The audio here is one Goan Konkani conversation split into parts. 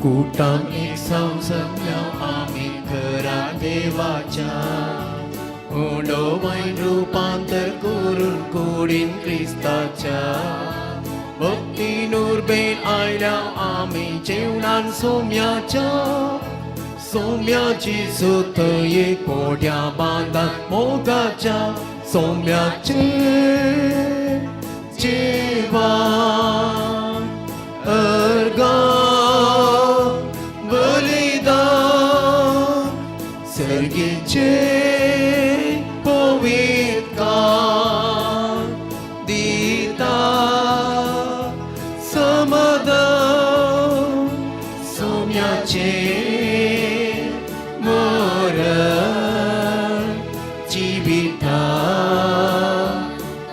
कुटाम एक संसम्या आमी खरा देवाच्या उंडो वायन रुपांतर करून कुडीन क्रिस्ताच्या भक्ती उर्बेन आयल्या आमी जेवणान सोम्याच्या सोम्याची सुत एक मोठ्या बांदात मोगाच्या सोम्याचे जेवण अर्घा बलिदान सर्गीचे पवित्र दिता समाधान सोम्याचे मरण जिविता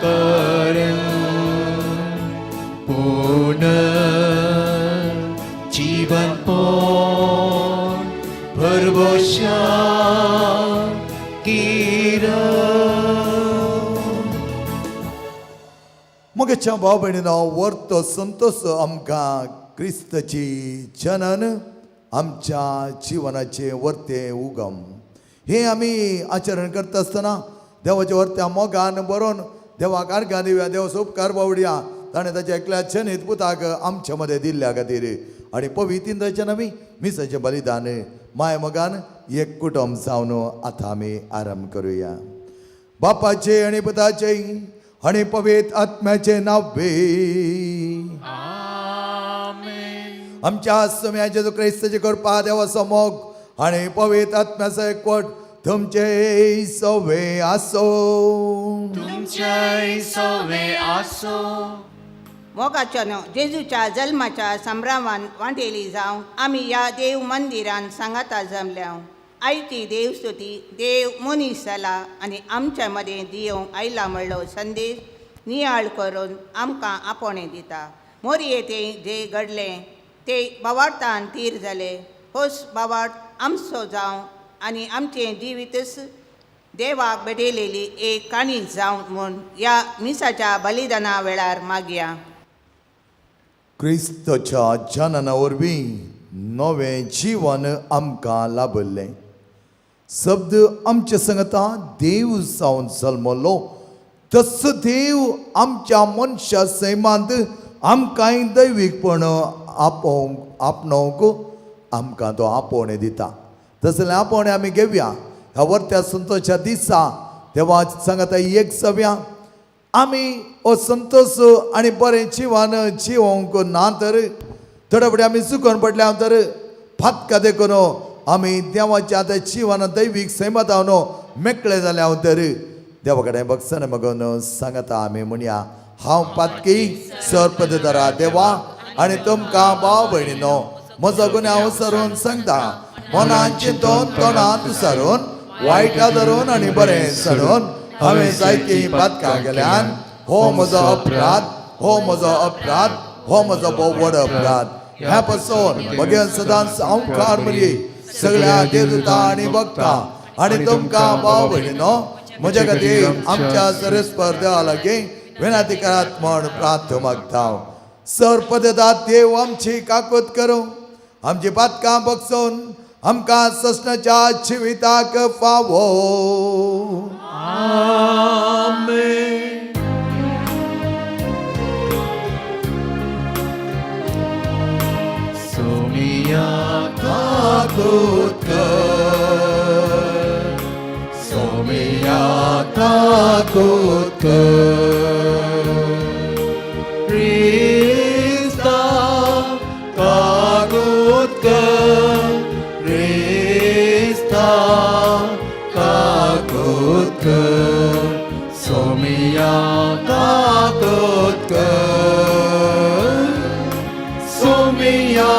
करण पूर्ण जीवन पोन भरवशा किरण. मगेच्या भाव भयणीनो, वर्तो संतोष आमकां क्रिस्ताची जनन आमच्या जिवनाचे वर्ते उगम हे आमी आचरण करता आसतना देवाच्या वर्त्या मोगान बरोवन देवाक आर्गां दिवया. देवाचो उपकार बावडया, ताणें ताच्या एकल्या जनीत पुताक आमच्या मदें दिल्ल्या खातीर. आनी पवितीन थंयच्यान आमी मिसाचें बलिदान माय मोगान एक कुटुंब जावन आतां आमी आरंभ करुया. बापाचे आनी पुताचे आनी पवित्र आत्म्याचे नांव. आमच्या सम्या जेजू क्रिस्ताचे कृपा, देवाचो मोग आनी पवित्र आत्म्याचो एकवट तुमचे सवे आसो. तुमच्याय सवे आसो. मोगाच्या जेजूच्या जल्माच्या संभ्रमान वांटेली जावं आमी ह्या देव मंदिरान सांगाता जमल्या. आयची देवस्तुती देव मनीस जाला आनी आमच्या मदें दिवंक आयला म्हणलो संदेश नियाळ करून आमकां आपोवणें दिता. मोरये तें जें घडलें ते बावार्थान तीर जाले. होच बावार्थ आमचो जावं आनी आमचें जिवीतच देवाक भेटयलेली एक काणी जावं म्हूण ह्या मिसाच्या बलिदाना वेळार मागया. क्रिस्तच्या जनना वरवीं नवें जीवन आमकां लाभल्लें. शब्द आमच्या संगता देव जावन जल्मलो, तस देव आमच्या मनशा सैमांत आमकांय दैवीकपण आपोवंक आपणोवंक आमकां तो आपोवणें दिता. तसलें आपोवणें आमी घेवया ह्या वर्त्या संतोषा दिसा. देवा सांगता एक सव्या आमी हो संतोष आनी बरें जिवन जिवंक ना तर थोडे फुडें आमी चुकोन पडल्या तर फातका देखून आमी देवाच्या आतां जिवन दैवीक सैमात न्हू मेकळे जाल्या तर देवा कडेन भगसण मगून सांगता आमी म्हणया, हांव पातकी सर्पदरा देवा आनी तुमकां भाव भयणीनो म्हजो गुन्यांव सरून सांगता. मनान चिंतून, तोंडान सारून, वायटा धरून आनी बरें सडून हांवें जायतीं पातकां केल्यान. हो म्हजो अपराध, हो म्हजो अपराध, हो म्हजो भोव व्हड अपराध. ह्या पासून म्हगे सदांच सावकार मरी, सगळ्या देवदूता आनी भक्तां आनी तुमकां भाव भयणीनो म्हज्या खातीर आमच्या सरस्पर देवा लागीं विनंती करात म्हण प्रार्थ मागता. सर पददात देव आमची काकूत करूं, आमची पातकां बगसून आमकां ससनाच्या जिविताक फावो. आमेन. सोमिया काकूत कर, सोमिया काकूत कर, क्रिस्ता काकूत कर, क्रिस्ता काकूत कर, सोमिया काकूत कर, सोमिया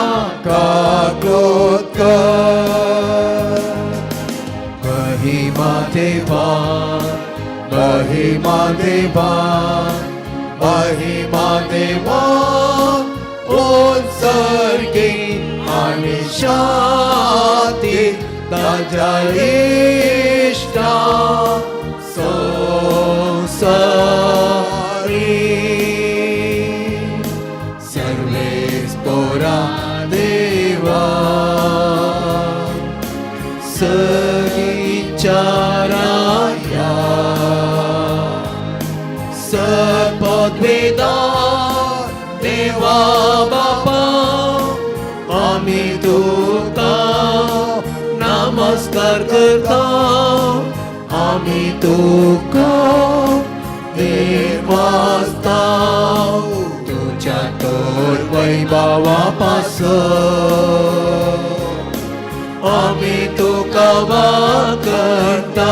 काकूत कर. महिमा देवा, महिमा देवा, महिमा देवा उत्सर्गी आणि शांती ताज्या इश्टा संसारी. सर्वेस पोरा देवा, सगीचाराया सपदवेदा देवा बापा, आमी तुका नमस्कार करता, आमी तुका देवास्ता तुझ्या तर वैभवा पासत आमी तुका वाकरता.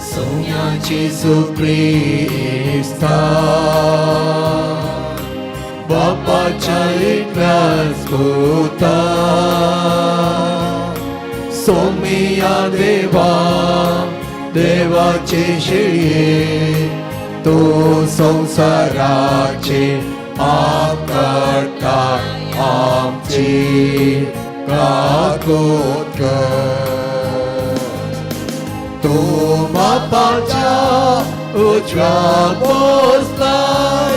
सोम्या जेजू क्रिस्ता बापाच्या एकल्याच पुता, सोमिया देवा देवाचे शिळये, तो संसाराचे पाप करता आमची काकूत कर. तो बापाच्या उजव्या बसलाय,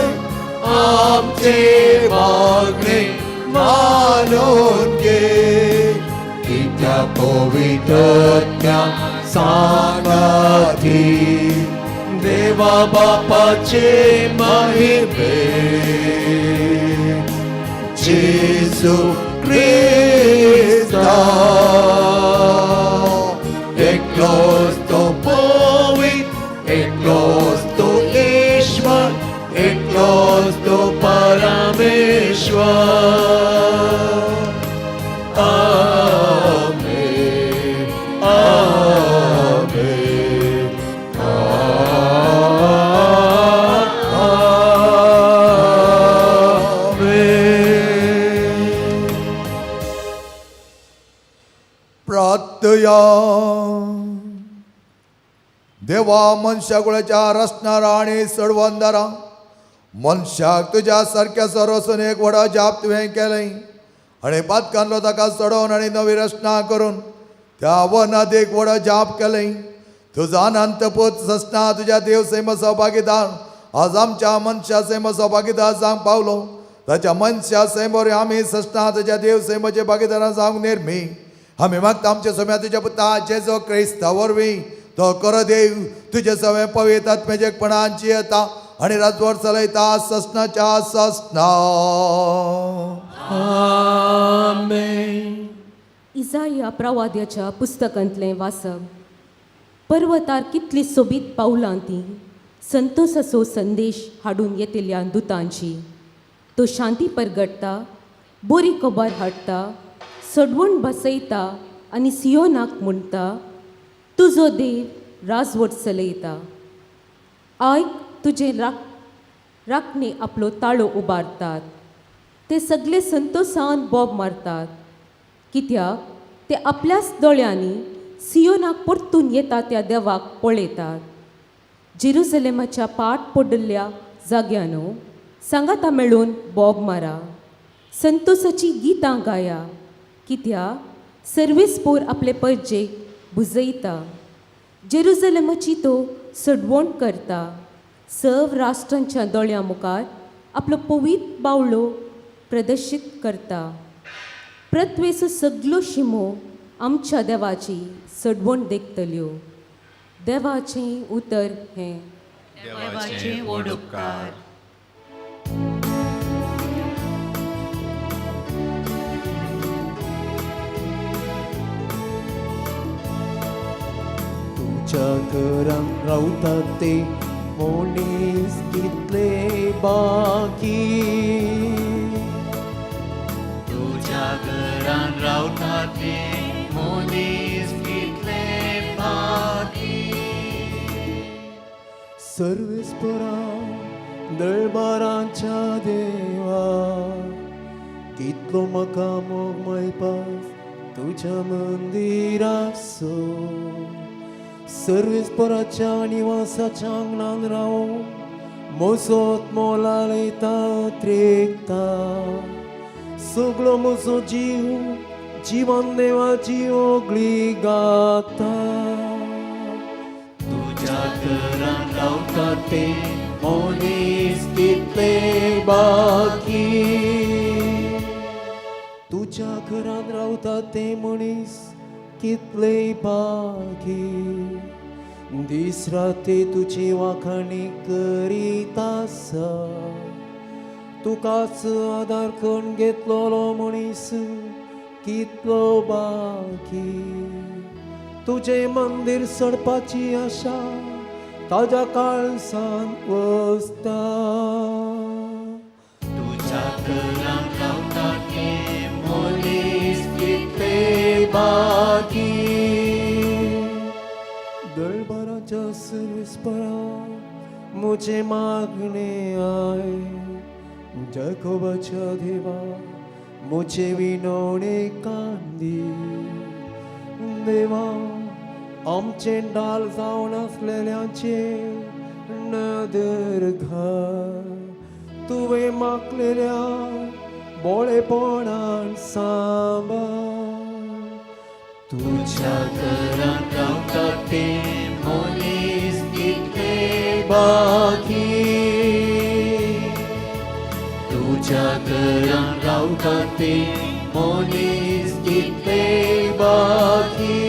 आमचे मागणे मानून घे, कित्या पवित्रत्या सांगाती देवा बापाचे महिमे जेजू क्रिस्ता एकलोच तो पवित्र, एकलोच तो ईश्वर, एकलोच तो परमेश्वर. आमेन, आमेन, आमेन. प्रार्थया. देवा मनशाकुळाच्या रचणारा आनी सडवंदारा, मनशाक तुज्या सारक्या सरवसून एक व्हडो जाप तुवें केलें आनी पातकांतलो ताका सोडोवन आनी नवी रचना करून त्या वनात एक व्हडो जाप केलें. तुजो अनंत पूत ससना तुज्या देव सैम सहभागीदार आज आमच्या मनशा सैम सहभागीदार जावंक पावलो. ताच्या मनशा सैम वरवीं आमी ससना तुज्या देव सैमाचे भागीदारां जावंक निर्मी. आमी मागता आमच्या सोम्या तुज्या पुता जेजो क्रिस्ता वरवीं, तो खरो देव तुजे सवें पवित्र आत्म्याचेपणान जियेता आनी राजवट चलयता ससनाच्या ससना. आमेन. इजाया प्रवाद्याच्या पुस्तकांतलें वाचप. पर्वतार कितली सोबीत पावलां ती संतोसाचो संदेश हाडून येतल्या दुतांची. तो शांती परगट्टा, बोरी खबर हाडटा, सडवण बसयता आनी सियोनाक म्हणटा, तुजो देव राजवट चलयता. आयक, तुजे राखणे आपलो ताळो उबारतात, ते सगळे संतोसान बोब मारतात, कित्याक ते आपल्याच दोळ्यांनी सियोनाक परतून येता त्या देवाक पळयतात. जेरुसलेमाच्या पाट पडिल्ल्या जाग्यानो सांगाता मेळून बोब मारा, संतोसाची गितां गाया, कित्याक सर्वेस्पोर आपले परजेक भुजयता. जेरुजलेमाची तो सडवण करता, सर्व राष्ट्रांच्या दोळ्यां मुखार आपलो पवित्र बावलो प्रदर्शीत करता. पृथ्वेचो सगळ्यो शिमो आमच्या देवाची सडवण देखतल्यो. देवाचें उतर हें. देवाचे व्हड उपकार. तुज्या घरान रावतात ते मनीस कितले बाकी, तुज्या घरान रावता ते मनीस कितले बाकी. सर्वेस्परा दळबारांच्या देवा, देवा, कितलो म्हाका मोग मेळपास तुज्या मंदिराचो. सर्वेस्पराच्या निवासाच्या आंगणान रावूं म्हजो मोलालयता त्रेकता. सगळो म्हजो जीव जिवन देवाची ओगळी गाता. तुज्या घरान रावता ते मनीस कितले बाकी. तुज्या घरान रावता ते मनीस कितले बाकी. दीस राती तुजी वाखाणी करीत आसा. तुकाच आदार करून घेतलोलो मनीस कितलो बाकी. तुजें मंदीर सोडपाची आशा ताज्या काळसान वसता. तुज्या घरान रावता ते मनीस कितले बाकी. दळबराच्या सर्वेस्परा म्हजें मागणें I. जकोबाच्या देवा म्हजे विनवणे कांदी. देवा आमचें डाल जावन आसलेल्यांचेर नदर घाल. तुवें मागलेल्या बोळेपणान सांबाळ. तुज्या घरान रावता ते मनीस कितले बाकी. तुज्या घरान रावता ते मनीस कितले बाकी.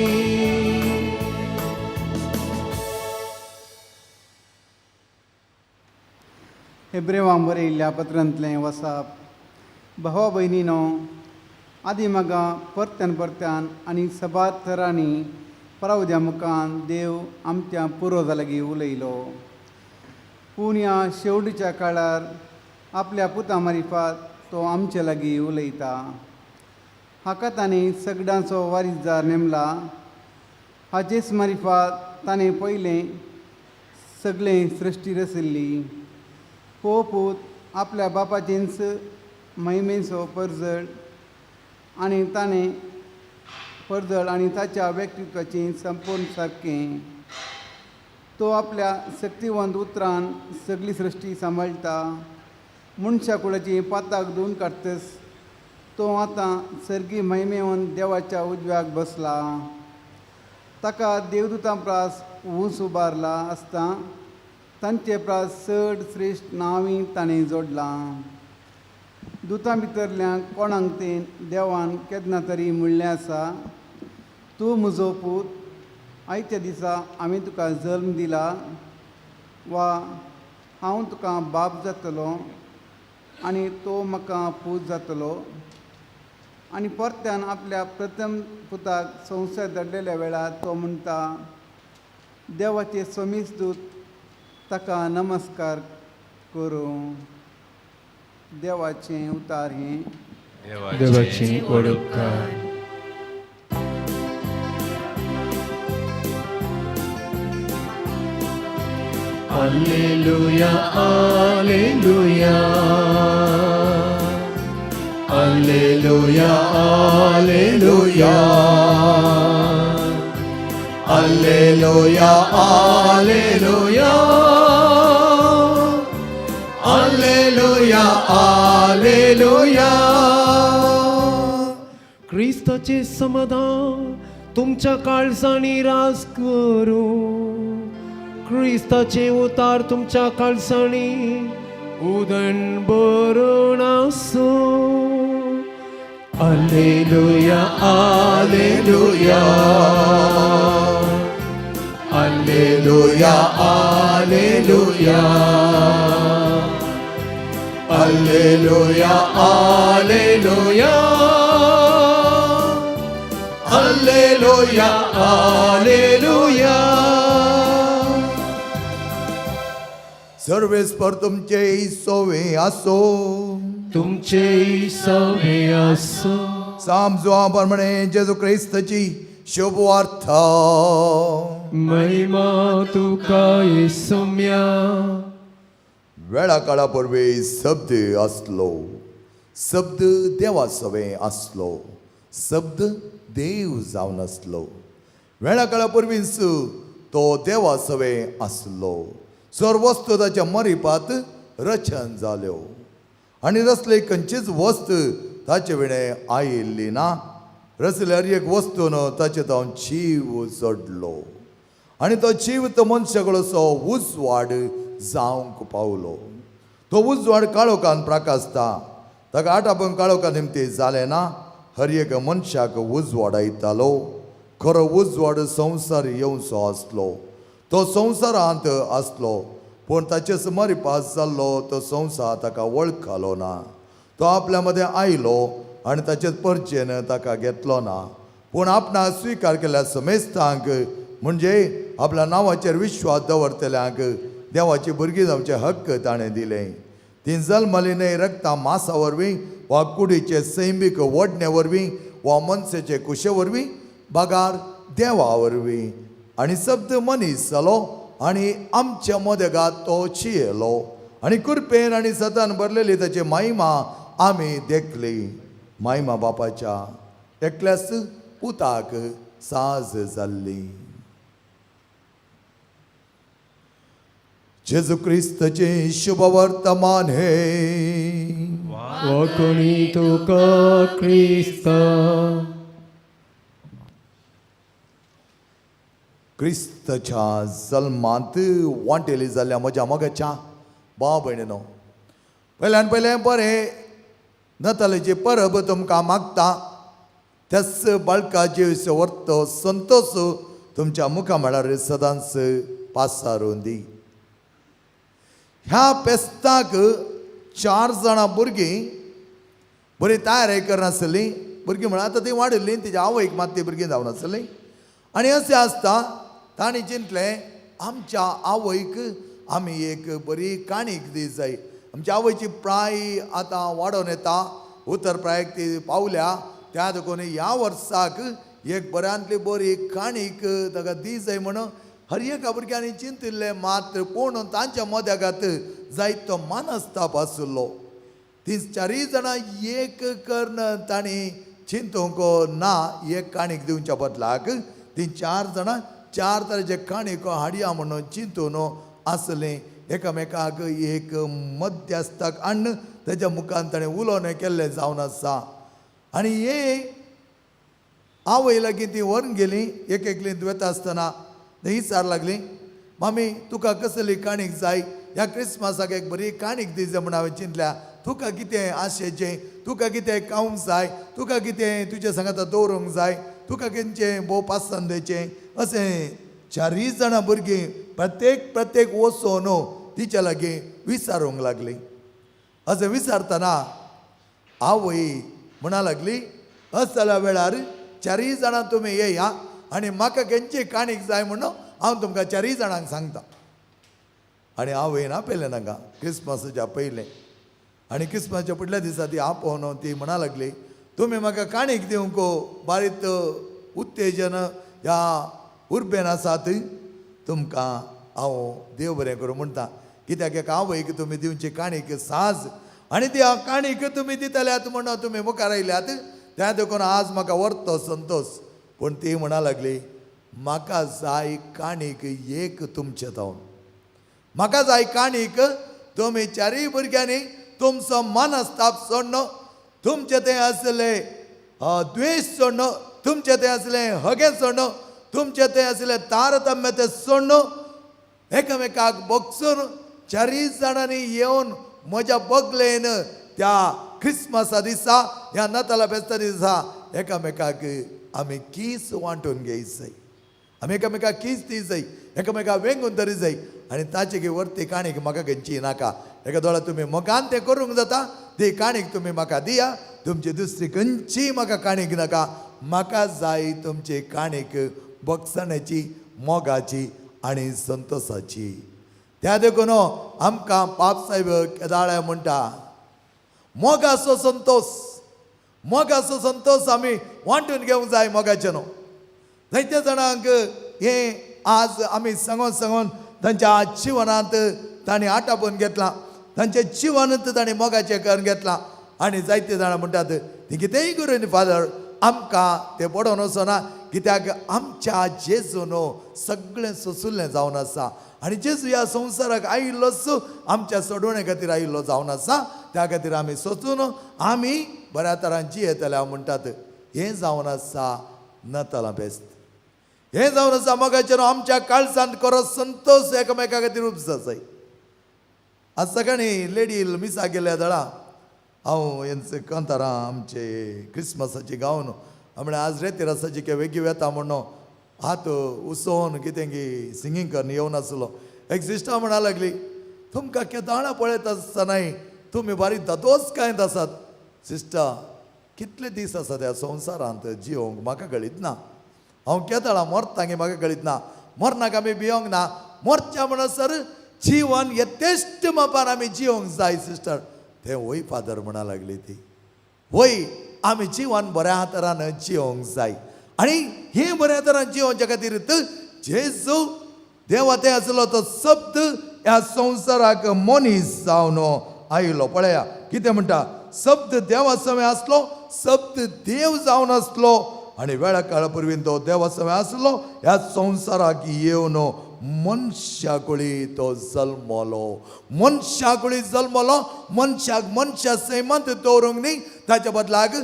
हेब्रेवां बरयल्ल्या पत्रांतलें वसाप. भावा भयणीनो, आदी म्हाका परत्यान परत्यान आनी सबार थरांनी परावद्या मुखान देव आमच्या पुर्वजा लागीं उलयलो. पूण ह्या शेवटीच्या काळार आपल्या पुता मारिफात तो आमचे लागीं उलयता. हाका ताणें सगळ्यांचो वारीसदार नेमला. हाचेच मारिफात ताणें पयलें सगळें सृश्टी रचिल्ली. हो पूत आपल्या बापाचेंच महिमेचो परजळ आनी ताणें परजळ आनी ताच्या व्यक्तित्वाचें संपूर्ण सारकें. तो आपल्या शक्तिवंत उतरान सगळी सृश्टी सांबाळटा. मनशा कुळाची पाताक धुवन काडटस तो आतां सर्गी महिमेवन देवाच्या उजव्याक बसला. ताका देवदूतां प्रास ऊंच उबारला आसता तांचे प्रास चड श्रेश्ठ नांवूय ताणें जोडलां. दुतां भितरल्या कोणाक तें देवान केन्ना तरी म्हणलें आसा, तूं म्हजो पूत, आयच्या दिसा हांवें तुका जल्म दिला, वा हांव तुका बाप जातलो आनी तो म्हाका पूत जातलो. आनी परत्यान आपल्या प्रथम पुताक संवसार धाडलेल्या वेळार तो म्हणटा, देवाचे समीस दूत ताका नमस्कार करूं. देवाचें उतार हें. देवाचे व्हड उपकार. Alleluia, Alleluia, Alleluia, Alleluia, Alleluia, Alleluia, Alleluia, Alleluia. क्रिस्ताचें समाधान तुमच्या काळजांनी राज करूं. क्रिस्ताचें उतार तुमच्या काळजांनी उदण भरून आसूं. Alleluia, Alleluia, Alleluia, Alleluia, Alleluia, Alleluia, Alleluia, Alleluia. सर्वेस्पर तुमचे सोवे आसो. तुमचे सवे आसूं. सामजुआ प्रमाणे जेजू क्रिस्ताची शुभ वार्ता. महिमा तुका येसुम्या. वेळा काळा परवी शब्द आसलो, शब्द देवा सवें आसलो, शब्द देव जावन आसलो. वेळा काळा परवींच तो देवा सवें आसलो. सर्व वस्तू ताच्या मरिपात रचन जाल्यो आनी रसले खंयचीच वस्त ताचे विणें आयिल्ली ना. रसले हर एक वस्तून ताचे जावन जीव चडलो आनी तो जीव तो मनशाकडचो उजवाड जावंक पावलो. तो उजवाड काळोखान प्राकासता, ताका आटापून काळोखा निमती जालें ना. हर एक मनशाक उजवाडायतालो. खरो उजवाड संवसार येवचो आसलो, तो संवसारांत आसलो, पूण ताचे सुमार पास जाल्लो तो संवसार ताका वळखलो ना. तो आपल्या मदें आयलो आनी ताचेच परचेन ताका घेतलो ना, पूण आपणाक स्विकार केल्ल्या समेस्तांक, म्हणजे आपल्या नांवाचेर विश्वास दवरतल्यांक देवाची भुरगीं जावचे हक्क ताणें दिले. ती जल्मली न्हय रक्ता मासा वरवीं वा कुडीचे सैमीक वडणे वरवीं वा मनशाचे कुशे वरवीं, बगार देवा वरवीं. आनी शब्द मनीस जालो आनी आमच्या मदेगात तो चियेलो आनी कृपेन आनी सतान भरलेली ताची महिमा आमी देखली. महिमा बापाच्या एकल्याच पुताक साज जाल्ली. जेजू क्रिस्ताचें शुभ वर्तमान हे. कोणी तुका क्रिस्ता. क्रिस्ताच्या जल्मांत वांटेली जाल्ल्या म्हज्या मोगाच्या भाव भयणीनो, पयल्यान पयलें बरें नतालेची परब तुमकां मागता. त्याच बाळका जिवीस वर्तो संतोश तुमच्या मुखा म्हळ्यार सदांच पासारून दी. ह्या पेस्ताक 4 जाणां भुरगीं बरी तयारी करनासली. भुरगीं म्हळ्यार आतां ती वाडिल्लीं, तिच्या आवयक मात ती भुरगीं जावन आसली. आनी अशें आसता तांणी चिंतलें आमच्या आवयक आमी एक बरी काणीक दी जाय. आमच्या आवयची प्राय आतां वाडोवन येता, उतर प्रायक ती पावल्या, त्या देखून ह्या वर्साक एक बऱ्यांतली बरी काणीक ताका दी जाय म्हणून हर एका भुरग्यांनी चिंतिल्लें. मात्र पूण तांच्या मद्यागात जायतो मानस्ताप आशिल्लो. ती 4 जाणां एक करून तांणी चिंतूंक ना एक काणीक दिवच्या बदलाक ती 4 जाणां 4 तरेचे काणीक हाडया म्हणून चिंतून आसलें. एकामेकाक एक मध्यस्थाक हाडून ताच्या मुखान ताणें उलोवणें केल्लें जावन आसा. आनी हे आवय लागीं ती व्हरून गेली. एक एकली वता आसतना थंय विचार लागली, मामी तुका कसली काणीक जाय? ह्या क्रिसमसाक एक बरी काणीक दी जाय म्हूण हांवें चिंतल्या. तुका कितें आशेचें, तुका कितें खावंक जाय, तुका कितें तुज्या सांगाता दवरूंक जाय, तुका कितें भोव पसंदेचें, अशें 4 जाणां भुरगीं प्रत्येक प्रत्येक वचून तिच्या लागीं विचारूंक लागलीं. अशें विचारतना आवय म्हणा लागली, असल्या वेळार 4 जाणां तुमी येया आनी म्हाका खंयची काणीक जाय म्हणून हांव तुमकां 4 जाणांक सांगता. आनी आवयन आपयलें तांकां क्रिसमसाच्या पयलें. आनी क्रिसमसाच्या फुडल्या दिसा ती आपोवन ती म्हणा लागली, तुमी म्हाका काणीक दिवंक बारीक उत्तेजन ह्या उर्बेन आसात, तुमकां हांव देव बरें करूं म्हणटा. कित्याक एका आवयक तुमी दिवची काणीक साज आनी ती काणीक तुमी दितल्यात म्हणून तुमी मुखार आयल्यात, त्या देखून आज म्हाका व्हरतो संतोश. पूण ती म्हणा लागली, म्हाका जाय काणीक एक तुमचे जावन, म्हाका जाय काणीक तुमी 4 भुरग्यांनी तुमचो मनस्ताप सोडण, तुमचे थंय आसले द्वेश सोडण, तुमचे थंय आसले हगें सोडण, तुमचे थंय आसले तारतम्य तें सोडण, एकामेकाक बगसून 4 जाणांनी येवन म्हज्या बगलेन त्या क्रिसमसा दिसा ह्या नाताला फेस्ता दिसा एकामेकाक आमी कीस वांटून घेयचय, आमी एकामेकाक कीस दी जाय, एकामेकाक वेंगून तरी जाय. आनी ताचे की वरती काणीक म्हाका खंयची नाका. एका दोळ्या तुमी मोगान तें करूंक जाता, ती काणीक तुमी म्हाका दिया, तुमची दुसरी खंयची म्हाका काणीक नाका. म्हाका जाय तुमची काणीक बगसण्याची, मोगाची आनी संतोसाची. त्या देखून आमकां पाप साहेब केदाळे म्हणटा, मोगाचो संतोश, मोगाचो संतोश आमी वांटून घेवंक जाय मोगाचें न्हू. जायत्या जाणांक हें आज आमी सांगून सांगून तांच्या जिवनांत तांणी आटापून घेतलां. तांच्या जिवनांत ताणें मोगाचें करून घेतलां. आनी जायते जाणां म्हणटात ती कितेंय करून फादर आमकां तें पडोवन वचना, कित्याक आमच्या जेजून सगळें सोंसुल्लें जावन आसा आनी जेजू ह्या संवसाराक आयिल्लोच आमच्या सोडवणे खातीर आयिल्लो जावन आसा. त्या खातीर आमी सोंसून आमी बऱ्या तरान जियेतले. हांव म्हणटात हें जावन आसा नतालां बेस्त, हें जावन आसा मोगाचेर आमच्या काळजांत खरो संतोश एकामेका खातीर उपजा जाय. आज सकाळीं लेडी मिसा गेल्या दळा हांव हेंच कांतारां आमचे क्रिसमसाची गावन म्हळ्यार आज रेती रसाची के वेगळी वेता म्हणून हात उसोवन कितें की सिंगींग करून येवन आसलो. एक सिस्टर म्हणा लागली, तुमकां केदाळां पळयत आसतनाय तुमी बारीक दादोस कांयत आसात. सिस्टर, कितले दीस आसा त्या संवसारांत जियोंक म्हाका कळीत ना. हांव केदाळां मरता गे म्हाका कळीत ना. मरनाक आमी भियोंक ना. मरच्या म्हणसर जिवन यथेश्ट मापान आमी जियोंक जाय सिस्टर. तें वय फादर म्हणा लागली ती, वय आमी जिवन बऱ्या तरान जियोंक जाय. आनी हें बऱ्या तरान जियोवच्या खातीर जेजू देवा तें आसलो तो शब्द ह्या संवसाराक मनीस जावन आयलो. पळया कितें म्हणटा, शब्द देवा समें आसलो, शब्द देव जावन आसलो आनी वेळा काळा पुर्वीन तो देवा समें आसलो. ह्या संवसाराक येवन मनशा कुळी तो जल्मलो, मनशा कुळी जल्मलो. मनशाक मनशा सैमांत दवरूंक न्ही, ताच्या बदलाक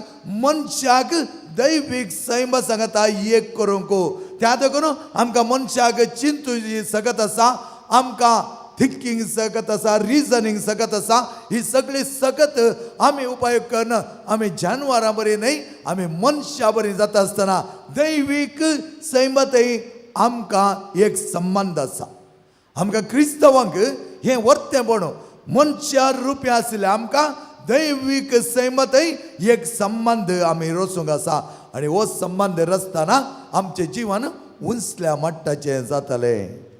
मनशाक दैवीक सैमा सांगता एक करूंक. त्या देखून आमकां मनशाक चिंतूची सकत आसा, आमकां थिंकींग सकत आसा, रिजनींग सकत आसा. ही सगळी सकत आमी उपयोग करून आमी जानवरां बरी न्हय, आमी मनशां बरी जाता आसतना दैवीक सैमातय आमकां एक संबंद आसा. आमकां क्रिस्तांवांक हें वर्तेपण मनशा रुपया आशिल्लें आमकां दैवीक सैमातय एक संबंद आमी रचूंक आसा. आनी हो संबंद रचतना आमचें जिवन उंचल्या मट्टाचें जातलें.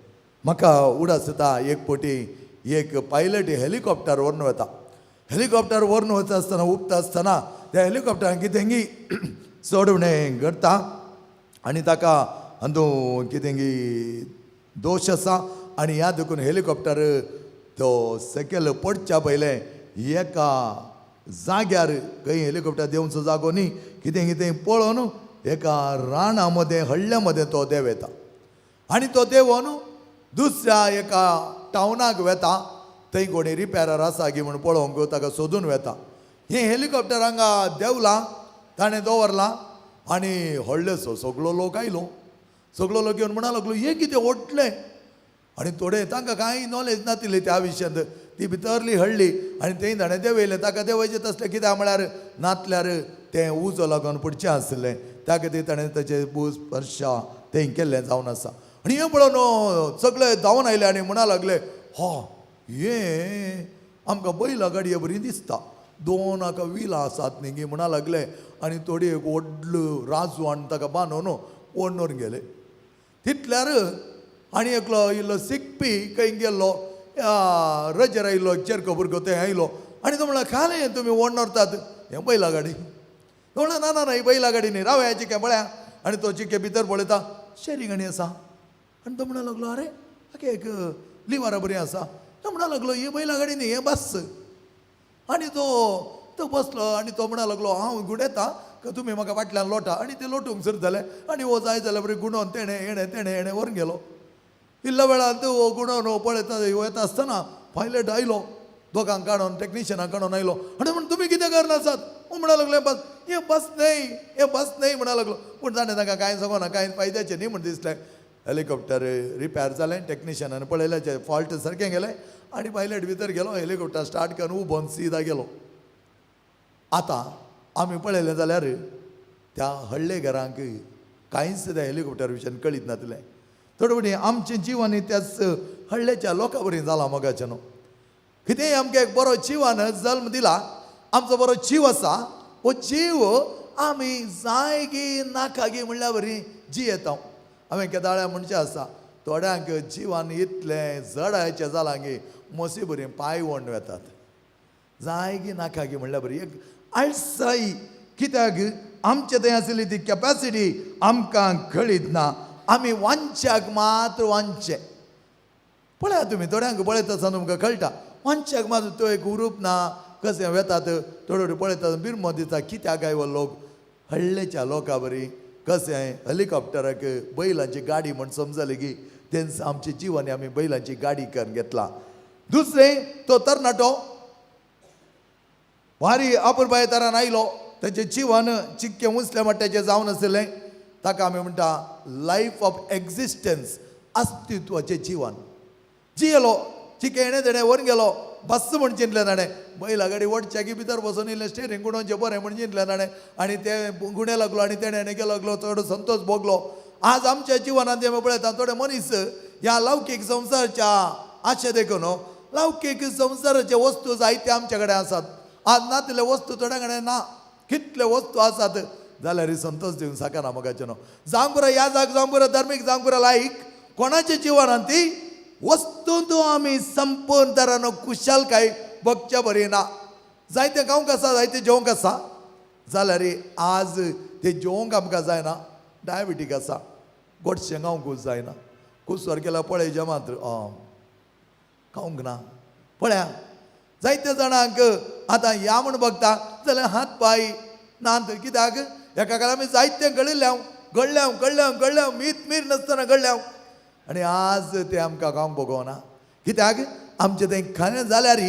म्हाका उडास येता, एक फावटी एक पायलट हेलिकॉप्टर व्हरून वता. हेलिकॉप्टर व्हरून वता आसतना, उबता आसतना त्या हेलिकॉप्टरान कितें चड उणें घडटा आनी ताका अंदू कितें दोश आसा आनी ह्या देखून हेलिकॉप्टर तो सकयल पडच्या पयलें एका जाग्यार खंय हेलिकॉप्टर देंवचो जागो न्ही, कितें कितें पळोवन एका राना मदें हळ्ळ्या मदें तो देंवयता आनी तो देंवोन दुसऱ्या एका टावनाक वेता. थंय कोणी रिपेरर आसा गी म्हूण पळोवंक ताका सोदून वेता. हें हेलिकॉप्टर हांगा देंवलां, ताणें दवरलां आनी व्हडलेसो सगळो लोक आयलो. सगळो लोक येवन म्हणा लागलो, हें कितें व्हडलें? आनी थोडे तांकां कांय नॉलेज नातिल्ली त्या विशयांत, ती भितरली हडली आनी थंय ताणें देंवयलें. ताका देंवयचें तसलें कित्याक म्हळ्यार नातल्यार तें उजो लागून पडचें आसलें. त्या खातीर ताणें ताचें बूज स्पर्शा तें केल्लें जावन आसा. आनी हें पळोवन सगळे धांवन आयले आनी म्हणा लागले, हा हें आमकां बैला गाडये बरी दिसता, दोन हाका विलां आसात न्ही गी म्हणा लागले. आनी थोडी एक व्हडलो राजू आनी ताका बांदून ओडून गेले. तितल्यार आनी एकलो इल्लो शिकपी खंय गेल्लो, रजेर आयिल्लो चेरको भुरगो थंय आयलो आनी तो म्हणला, खालें तुमी ओडून व्हरतात हें बैला गाडी? तो म्हणला, ना ना ना, ही बैला गाडी न्ही, राव चिके पळया. आनी तो चिके भितर पळयता, शेरी गाणी आसा. आनी तो म्हणा लागलो, अरे हाका एक लिवारा बरी आसा. तो म्हणा लागलो, ही बैला गाडी न्ही, हें बस. आनी तो तो बसलो आनी तो म्हणा लागलो, हांव गुणेता तुमी म्हाका फाटल्यान लोटा. आनी ते लोटूंक सुरू जाले आनी हो जाय जाल्यार बरें गुणोवन तेणें हेणें तेणें हेणें व्हरून गेलो. इल्ल्या वेळान हो गुणोवन पळयता वयता आसतना पायलट आयलो, दोगांक काडून टॅक्निशियनाक काडून आयलो आनी म्हण, तुमी कितें करना आसात? म्हणा लागले, बस हें बस न्हय, हें बस न्हय म्हणा लागलो. पूण ताणें तांकां कांय सांगना, कांय फायद्याचें न्ही म्हण दिसलें. हेलिकॉप्टर रिपेर जालें, टॅक्निशियनान पळयलें, फॉल्ट सारकें गेलें आनी पायलट भितर गेलो, हेलिकॉप्टर स्टार्ट करून उबोन सीदा गेलो. आतां आमी पळयलें जाल्यार त्या हळ्ळेघरांक कांयच त्या हेलिकॉप्टर विशयान कळीत नासलें. थोडे फावटी आमचें जिवन त्याच हळ्ळेच्या लोकां बरी जालां मोगाचें न्हू. कितेंय आमकां एक बरो जिवान जल्म दिला, आमचो बरो जीव आसा, हो जीव आमी जाय गी नाका गी म्हणल्या बरी जियेता. हांवें केदाळ्या म्हणचें आसा, थोड्यांक जिवान इतलें जडायचें जालां की मोसी बरी पांय ओडून वेतात, जाय गी नाका गी म्हणल्या बरी एक आळसाय. कित्याक आमचे थंय आशिल्ली ती कॅपॅसिटी आमकां कळीत ना. आमी वांच्याक मात्र वांचें. पळया तुमी थोड्यांक पळयता आसतना तुमकां कळटा, मनशाक माजो तो एक उरूप ना. कशें वेतात थोडे थोडे पळयतात बिरमो दिता कित्याक काय हो लोक हळ्ळेच्या लोकां बरी कशें हेलिकॉप्टराक बैलांची गाडी म्हण समजली की तेंच आमचे जिवानी आमी बैलांची गाडी करून घेतला. दुसरें तो तरणाटो भारी अपुरबाये तरान आयलो, ताचें जिवन चिक्कें उंचलें मट्ट्याचें जावन आशिल्लें. ताका आमी म्हणटा लायफ ऑफ एक्झिस्टन्स, अस्तित्वाचें जिवन जियेलो. चिकें हेणें तेणें व्हरून गेलो, बस म्हण चिंतलें ताणें. बैला गाडी वडच्याकी भितर बसून इल्लें स्टेरींग गुणोवचें बरें म्हण चिंतलें ताणें आनी तें गुणे लागलो आनी तेणें हेणें गेलो लागलो, चड संतोश भोगलो. आज आमच्या जिवनांत आमी पळयता थोडे मनीस ह्या लौकीक संवसाराच्या आशे देखून लौकीक संवसाराचे वस्तू जायते आमचे कडेन आसात. आज नातिल्ले वस्तू थोड्या कडेन ना, कितले वस्तू आसात जाल्यार संतोश दिवंक शकना मोगाचें न्हू. जावंक पुरो ह्या जाग, जावंक पुरो धर्मीक, जावंक पुरो लायक, कोणाच्या जिवनांत ती वस्तूंत आमी संपूर्ण तरान खुशालकाय बगच्या बरी ना. जायते खावंक आसा, जायते जेवंक आसा, जाल्यार आज ते जेवंक आमकां जायना. डायबिटीक आसा, गोडशें खावंकूच जायना, कुसवर केल्यार पळयचें मात्र खावंक ना. पळया जायत्या जाणांक आतां ह्या म्हण बगता जाल्यार हात पांय ना तर कित्याक एका काळार आमी जायतें घडिल्लें, घडल्याव घडल्याव घडल्याव मीत मीर नासतना घडल्याव आनी आज तें आमकां खावंक भोगोना. कित्याक आमचें तें खाणें जाल्यार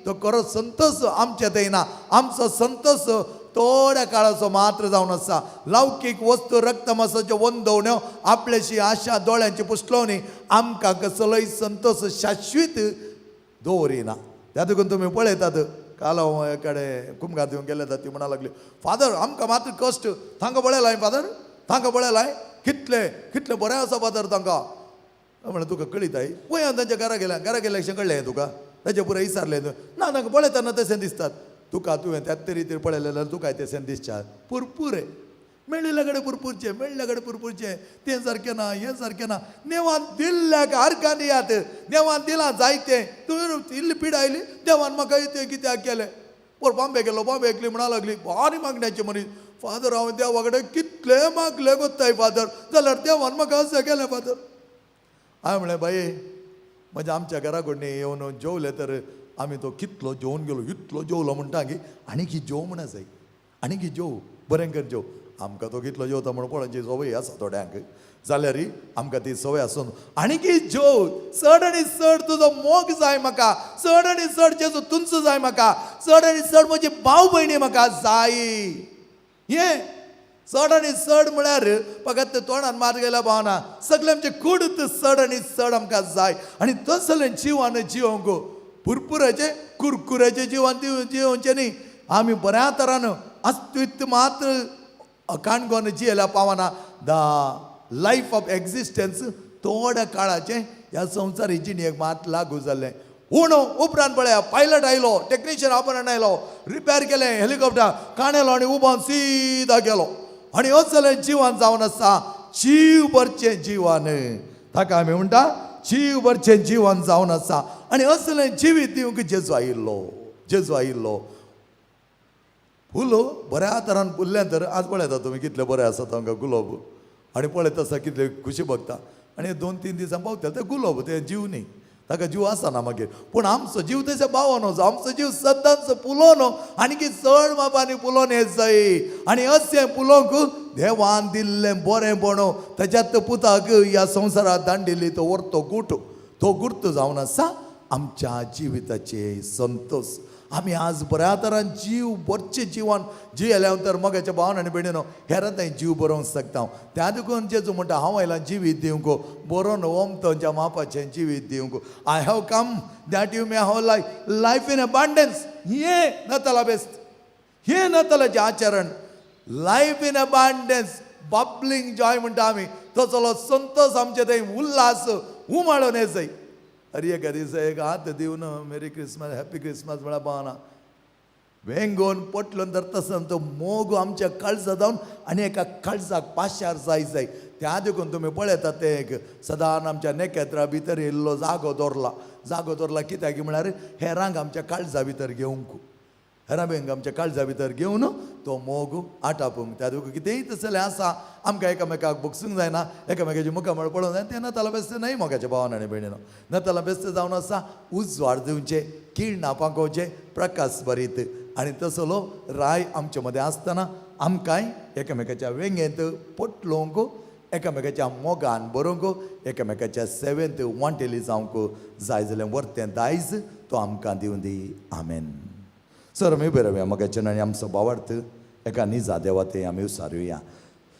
तो खरो संतोश आमचें थंय ना. आमचो संतोश थोड्या काळाचो मात्र जावन आसा. लौकीक वस्तू रक्तमासाच्यो वंदवण्यो आपल्याशी आशा दोळ्यांची पुसलोवणी आमकां कसलोय संतोश शाश्वीत दवरिना. त्या देखून तुमी पळयतात काल हांव एकडे कुमगार दिवंक गेले ती म्हणा लागली, फादर आमकां मात्र कश्ट तांकां पळयलां फादर, तांकां पळयलां कितले कितले बरें आसा फादर तांकां. म्हणलें तुका कळीत पळय हांव तांच्या घरा गेल्या, घरा गेल्या अशें कळ्ळें तुका ताचे पुराय विचारलें ना तांकां पळयतना तशें दिसतात तुका, तुवें त्याच रितीर पळयलें जाल्यार तुका तशें दिसच्या. पुरपुरे मेळिल्ल्या कडेन पुरपुरचें, मेळिल्ल्या कडेन पुरपुरचें, तें सारकें ना, हें सारकें ना. देवान दिल्ल्याक आरकान दियात, देवान दिलां जायतें, तुवें इल्ली पिडा आयली देवान म्हाका इतलें कित्याक केलें. पोर बॉम्बे गेलो, बॉम्बे एकली म्हणा लागली भारी मागण्याची मनीस, फादर हांवें देवा कडेन कितलें मागलें गोत्ताय फादर, जाल्यार देवान म्हाका अशें केलें फादर. हांवें म्हणलें बाये म्हणजे आमच्या घरा कडेन येवन जेवले तर आमी तो कितलो जेवन गेलो, इतलो जेवलो म्हणटा की आनी की जेव म्हणा जाय, आनी की जेव बरें कर जेव. आमकां तो कितलो जेवता म्हणून पळोवची संवय आसा थोड्यांक, जाल्यार आमकां ती संवय आसून आनी की जेव, चड आनी चड तुजो मोग जाय म्हाका, चड आनी चड जेजू तुमचो जाय म्हाका, चड आनी चड म्हजी भाव भयणी म्हाका जाय. हें चड आनी चड म्हळ्यार फकत तोंडान मात गेल्या पावना, सगळें आमचें कुडत चड आनी चड आमकां जाय. आनी तसलें जिवान जिवंक पुरपुराचें कुरकुराचें जिवन जिवचें न्ही. आमी बऱ्या तरान अस्तित्व मात्र काणकोण जियेल्या पावना. The life of existence थोड्या काळाचें ह्या संवसारी जिणेक मात लागू जालें. पूण उपरांत पळया पायलट आयलो, टॅक्निशियन आपण आयलो, रिपेर केलें हेलिकॉप्टर, काणेलो आनी उबोन सीदा गेलो. आनी असलें जिवन जावन आसा जीव भरचें जिवन, ताका आमी म्हणटा जीव भरचें जिवन जावन आसा. आनी असलें जिवीत दिवंक जेजू आयिल्लो, जेजू आयिल्लो. फुल बऱ्या तरान फुल्लें तर आज पळयता तुमी कितलें बरें आसा तांकां गुलाब, आनी पळयता आसता कितले खुशी भोगता. आनी 2-3 दिसां पावता ते गुलाब, ते जीव न्ही, ताका जीव आसना मागीर. पूण आमचो जीव तशें पावनो, आमचो जीव सदांच फुलोन आनी की चड मापांनी फुलोन येत जाय. आनी अशें फुलोवंक देवान दिल्लें बरेंपण ताच्यात पुताक ह्या संवसारात दांडिल्ली तो व्हरतो गुट, तो गुर्त जावन आसा आमच्या जिविताचे संतोश. आमी आज बऱ्या तरान जीव बरचें जिवन जियेल्या तर मोगाच्या भावन आनी भयणीनो हेरां थंय जीव बरोवंक शकता. त्या देखून जेजू म्हणटा हांव आयलां जिवीत दिवंक, बरोवन ओमतोच्या मापाचें जिवीत दिवंक. I have come that you may have life, life in abundance. हें नाताला बेस्त, हें नातालाचें आचरण, life in abundance, bubbling joy म्हणटा आमी. तसलो संतोश आमचे थंय उल्हास उमाळून येत जाय. अरे एका दिसा एक हात दिवन मेरी क्रिसमस हॅप्पी क्रिसमस म्हळ्यार पावना, वेंगोवन पोटलोन धरता आसतना तो मोग आमच्या काळजा जावन आनी एका काळजाक पाशार जाय जाय. त्या देखून तुमी पळयतात तें एक सदान आमच्या नेकेत्रा भितर येयल्लो जागो दवरला, जागो दवरला कित्याक म्हळ्यार हेरांक आमच्या काळजा भितर घेवंक. हेराबेंक आमच्या काळजा भितर घेवन तो मोग आटापूंक त्या दुखो कितेंय तसलें आसा आमकां एकामेकाक भोगसूंक जायना, एकामेकाचे मुखामळ पळोवंक जायना, तें नातालां बेस्त न्हय मोगाच्या भावान आनी भयणीनो. नातालां बेस्त जावन आसा उजवाड दिवचें, किरणां पांकोवचें, प्रकाश भरीत आनी तसलो राय आमचे मदें आसतना आमकांय एकामेकाच्या वेंगेंत पोटलोवंक, एकामेकाच्या मोगान बरोवंक, एकामेकाच्या सेवेंत वांटेली जावंक जाय जाल्यार वर्तें दायज तो आमकां दिवं दी. आमेन. सर आमी उबे रावया मोगाच्यान आनी आमचो भावार्थ एका निजा देवा ते आमी उसारुया.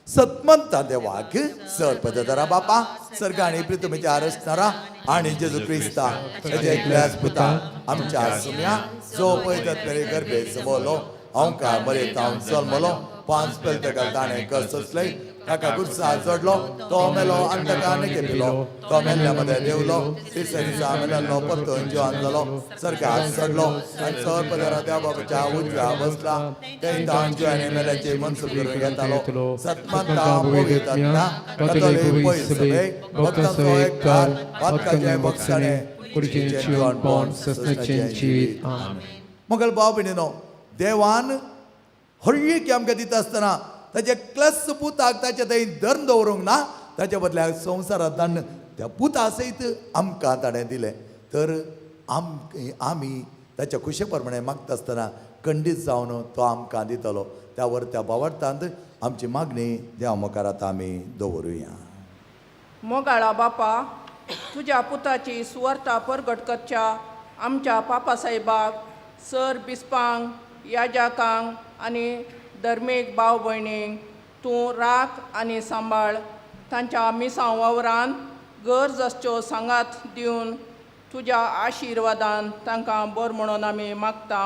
सतमंता देवाक सर पदधरा बापा सर्ग आनी पृथ्वीच्या रचणारा आनी जेजू क्रिस्ता ताच्या एकल्याच पुता आमच्या सुम्या जो पळयतात मेरे गर्भे समोलो हांव मरे हांव जल्मलो 5 पेल ताका ताणें कस सोंसलें, ताका गुरसा चडलो, तो मेलो आनी ताका घेतलो, तो मेल्ल्या मदें देवलो, तिसऱ्या दिसा मेल्लो परतून जिवान जालो, सरकार चडलो आनी सर पदरा त्या बाबाच्या उजव्या बसला, थंय जिवानी मेल्याचे मनसूब करून घेतालो. सतमंता पवित्र कथोलीक पयसवे भक्तांचो एककार पातकाचें बक्षाणें कुडीचें जिवनपण ससनाचें जिवीत. मोगल भाव भयणीनो, देवान हरयेक आमकां दिता आसतना ताच्या क्लस पुताक ताच्या थंय धर्म दवरूंक ना, ताच्या बदल्याक संवसारांत ताणें त्या पुता सयत आमकां ताणें दिलें. तर आमी ताच्या खुशे प्रमाणे मागता आसतना खंडीत जावन तो आमकां दितलो. त्या वर त्या भावार्थांत आमची मागणी देवा मुखार आतां आमी दवरुया. मोगाळा बापा, तुज्या पुताची सुवार्ता परगट करच्या आमच्या पापासाहेबाक, सर बिस्पांक, याजाकांक आनी धर्मीक भाव भयणींक तूं राख आनी सांबाळ. तांच्या मिसांव वावरान गरज आसच्यो सांगात दिवन तुज्या आशिर्वादान तांकां बरें म्हणून आमी मागता.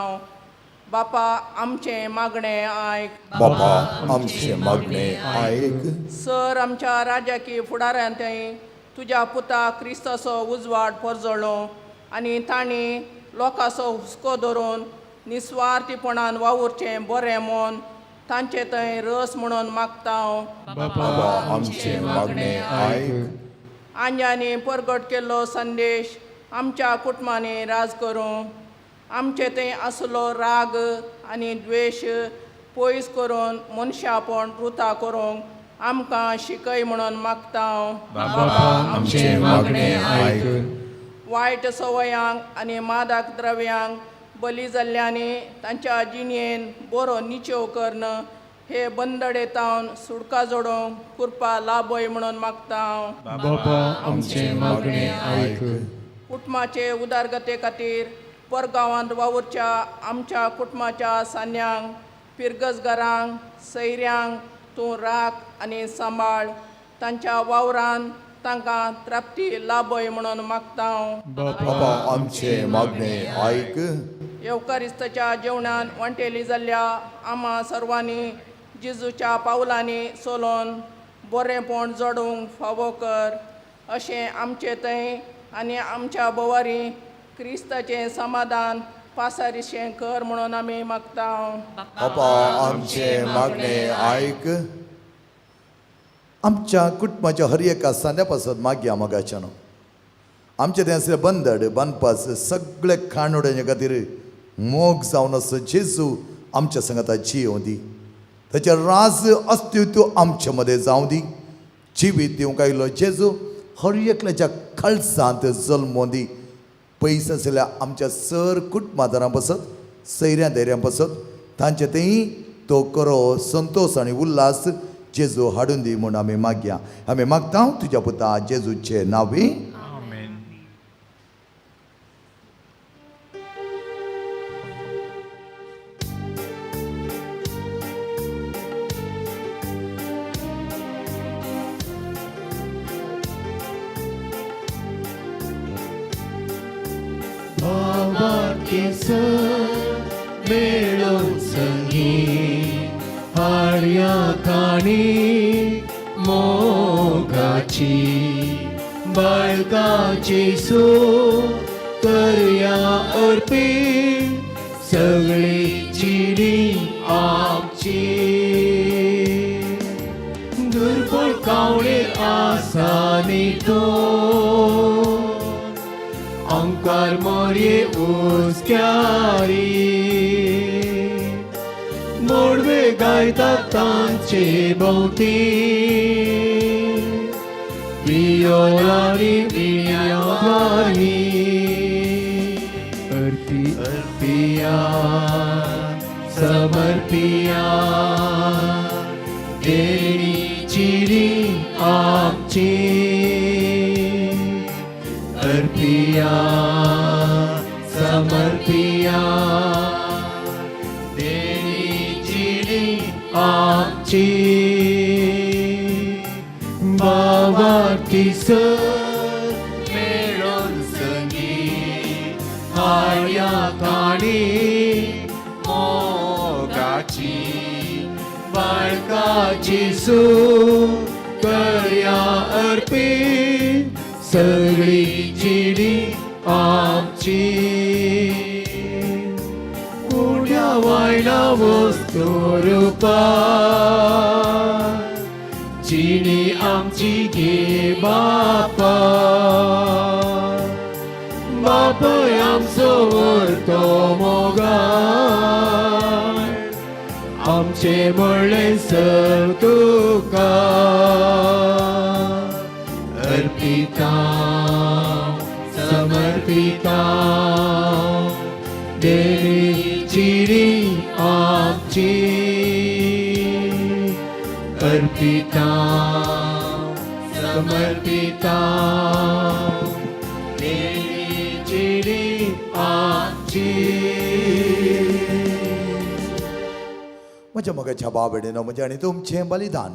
बापा आमचें मागणें आयक. बापा आमचें मागणें आयक. सर आमच्या राजाकी फुडाऱ्यान थंय तुज्या पुता क्रिस्ताचो उजवाड परजळ्ळो आनी तांणी लोकांचो हुस्को धरून निस्वार्थीपणान वावुरचें बरें मन तांचे थंय रस म्हणून मागता. बाबा आमचें मागणें आयक. आंज्यांनी परगट केल्लो संदेश आमच्या कुटुंबांनी राज करूं. आमचे थंय आसलो राग आनी द्वेश पयस करून मनशापण रुता करूंक आमकां शिकय म्हणून मागता. बाबा आमचें मागणें आयक. वायट संवयांक आनी मादक द्रव्यांक बली जाल्ल्यांनी तांच्या जिणेन बरो निचेव करून हे बंदडेतावन सुटका जोडूंक कृपा लाभय म्हणून मागता. बाबा आमचें मागणें आयक. कुटुंबाचे उदरगते खातीर परगांवांत वावुरच्या आमच्या कुटुंबाच्या सान्यांक, पिरगजगारांक, सैऱ्यांक तूं राख आनी सांबाळ. तांच्या वावरान तांकां त्राप्ती लाभय म्हणून मागता. बाबा आमचें मागणें आयक. येवकारिस्ताच्या जेवणान वांटेली जाल्ल्या आमा सर्वांनी जेजूच्या पावलांनी सोलोन बरेंपण जोडूंक फावो कर अशें आमचे थंय आनी आमच्या बोवारी क्रिस्ताचें समाधान पासारिशें कर म्हणून आमी मागता. बाबा आमचें मागणें आयक. आमच्या कुटुंबाच्या हर एका सांद्या पासत मागया मोगाच्यान आमचें तें आसलें बंदड बांदपास सगळे खाणोड्याच्या खातीर मोग जावन आसो जेजू आमच्या संगता जियोवं दी. ताचें राज अस्तित्व आमचे मदें जावं दी. जिवीत दिवंक आयिल्लो जेजू हर एकल्याच्या कळसांत जल्मों दी. पयस आशिल्ल्या आमच्या सर कुटुंबादारां पासत, सैऱ्यां धैर्यां पासत तांचे थंय तो करो संतोश आनी उल्हास जेजू हाडून दी म्हूण आमी मागया. आमी मागता तुज्या पुता जेजूचे नांवे. आमेन. मेळो संगी हाडया काणी मोगाची बाळकाची सो करया अर्पी सगळी जिणी आमची दुर्बळ कावळे आसा न्ही तो अंकार मोरये उस्क्यारी मोडवे गायता तांचे भोंवती वियोलानी वियावानी अर्पी अर्पिया समर्पिया देणी चिरी आमची अर्पिया समर्पिया देणी चिरी आमची बाबा सर मेळोन संगी हाया काणी मोगाची बाळकाची सू करया अर्पी सगळी चिडी आमची उण्या वायना वस्तू रुपा जिणी आमची गे बापा बापय आमचो वरतो मोगाळ आमचे म्हणलें सर तुका अर्पिता समर्पिता देवी चिरी आमची अर्पिता समर्पिता देवी चिरी आमची. म्हज्या मोगाच्या बाबडेनो म्हजें आनी तुमचें बलिदान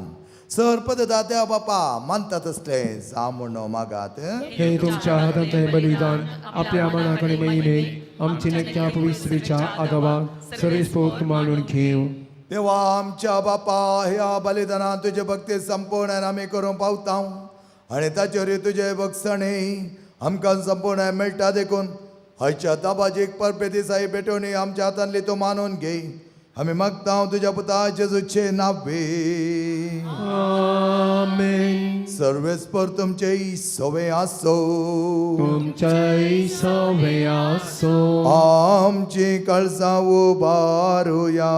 सर पददात्या बापा मानता तसलें जा म्हूण मागात. हे तुमच्या हातांतलें बलिदान आपल्या मनाक आनी महिमेक आमची नक्या पवित्रेच्या आगावाक सर्वेस्पोक मानून घेवं. देवा आमच्या बापा ह्या बलिदानान तुजे भक्ती संपूर्ण आमी करूंक पावता आनी ताचेर तुजे भक्सणे आमकां संपूर्ण मेळटा देखून आयच्या दाबाजीक परबे दिसाई भेटवणी आमच्या हातांतली तूं मानून घे. आमी मागता तुज्या पुता जेजूचे नावे. आमेन. सर्वेस्पर तुमचे सवे आसो. तुमच्याय सवे आसो. आमची काळजां उबारुया.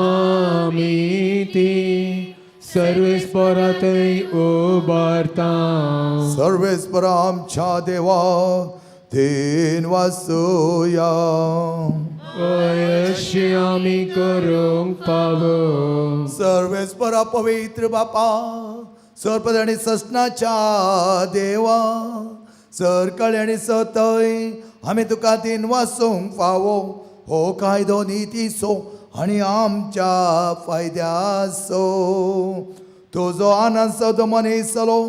आमी ती सर्वेस्परातय उबारता. सर्वेस्पर आमच्या देवा तीन वासुया. अशी आमी करूंक पावो. सर्वेस्पर पवित्र बापा सरपद आनी ससनाच्या देवा सरकळे आनी सतय आमी तुका तीन वासूंक फावो हो कायदो नितीचो आनी आमच्या फायद्याचो. तुजो आनंद सदो मनीस जालो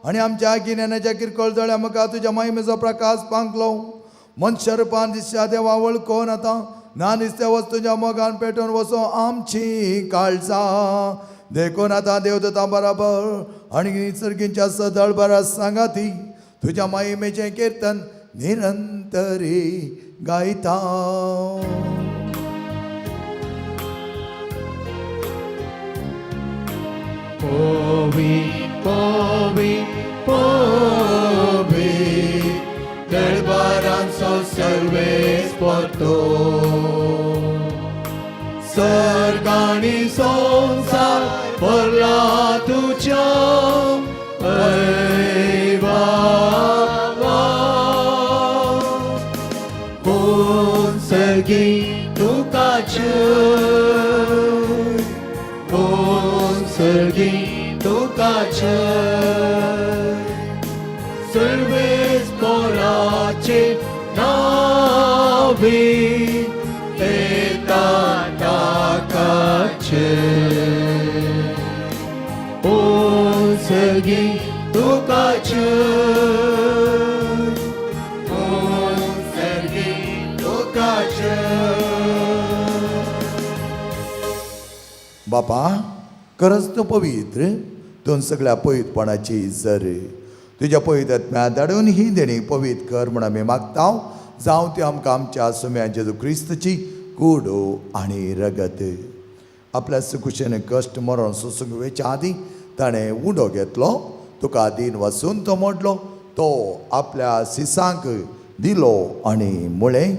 आनी आमच्या गिन्यानाच्या किरकोळ दोळ्या मुखार तुज्या महिमेचो प्रकाश पांगलो. मनशा रुपान दिसच्या देवा वळखून आतां ना दिसत्या वस्तूच्या मोगान पेटोवन वचो आमची काळजां. देखून आतां देवदूतां बराबर आनी सर्गींच्या सदळ बरा सांगाती तुज्या महिमेचें किर्तन निरंतरी गायता. पोवी पोवी पोवी दरबारांचो सर्वेस परतो सर्ग आनी संवसार भरला तुज्या ऐवावा. कोण सर्गी तुका छय कोण सर्गी तुका छय सर्वेस पोराचे नावे ताकाचे कोण सर्गी तुका छय कोण सर्गी तुका छय. बापा खरंच तूं पवित्र तूं सगळ्या पवित्रपणाची जर तुज्या पवित्र आत्म्या धाडून ही देणी पवित्र कर म्हूण आमी मागता. जावं ती आमकां आमच्या सुम्या जेजू क्रिस्तची कूड आनी रगत. आपल्या सुकुशेन कश्ट मरण सोसूंक वेच्या आदीं ताणें उंडो घेतलो तुका दीन वसून तो मोडलो तो आपल्या सिसांक दिलो आनी म्हळें